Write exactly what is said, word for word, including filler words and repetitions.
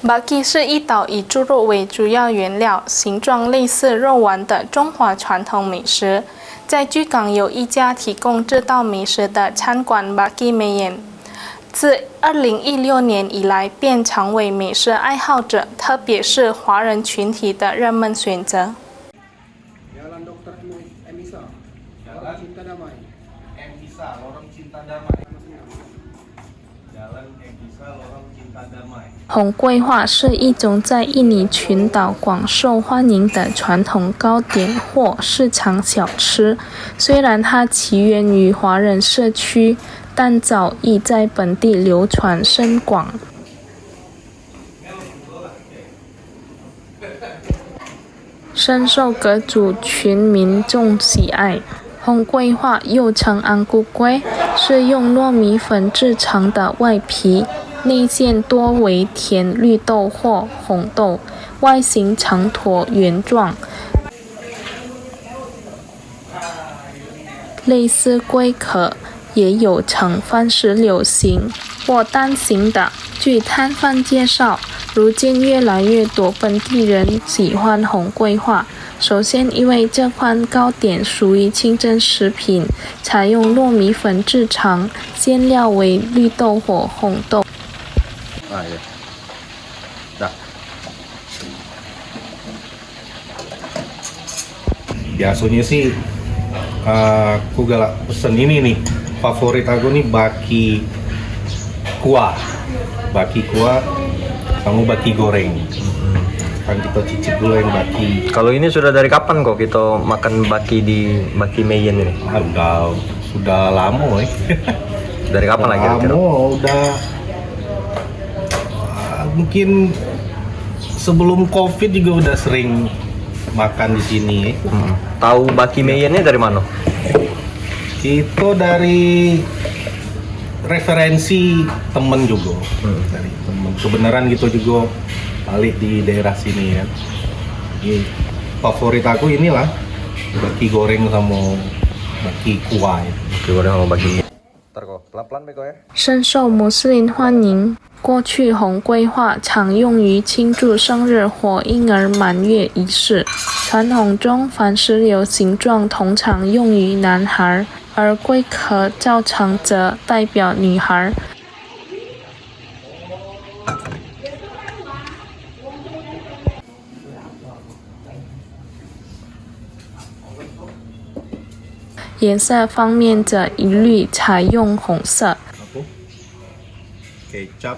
Baki 是以岛屿猪肉为主要原料，形状类似肉丸的中华传统美食。在巨港有一家提供这道美食的餐馆 Baki Meyen，自二零一六年以来便成为美食爱好者，特别是华人群体的热门选择。 Jalan Doktor M Isa, Lorong Cinta Damai. M Isa, Lorong Cinta Damai. Jalan M Isa, Lorong Cinta Damai. 红桂话是一种在印尼群岛广受欢迎的传统糕点或市场小吃。虽然它起源于华人社区，但早已在本地流传甚广。 深受各族群民众喜爱。红桂花又称安菇粿，是用糯米粉制成的外皮，内馅多为甜绿豆或红豆，外形呈椭圆状，类似龟壳， 也有呈番石榴形或蛋形的。据摊贩介绍，如今越来越多本地人喜欢红桂花。首先，因为这款糕点属于清真食品，采用糯米粉制成，馅料为绿豆或红豆。 Ah, ya. Dah. Biasonyo sih, eh, aku galak pesen ini nih. Favorit aku nih baki kuah. Baki kuah samo baki goreng. Kan kita cicip dulu yang baki. Kalau ini sudah dari kapan kok kita makan baki di Baki Meyen ini? Ah, udah, sudah lama, eh. Dari kapan lagi kira-kira? Lama, udah, ah, mungkin sebelum covid juga udah sering makan di sini. Hmm. Tahu Baki Meyen ni dari mana? Kita dari referensi temen juga. Hmm. Dari temen. Kebenaran kita juga balik di daerah sini kan. Jadi, favorit aku inilah baki goreng sama baki kuah. Baki goreng sama baki. Ntar kok pelan-pelan beko ya. 深受穆斯林欢迎。过去红桂花常用于庆祝生日或婴儿满月仪式。传统中，番石榴形状通常用于男孩，而龟壳造成则代表女孩。 颜色方面则一律采用红色。 Apa? Kecap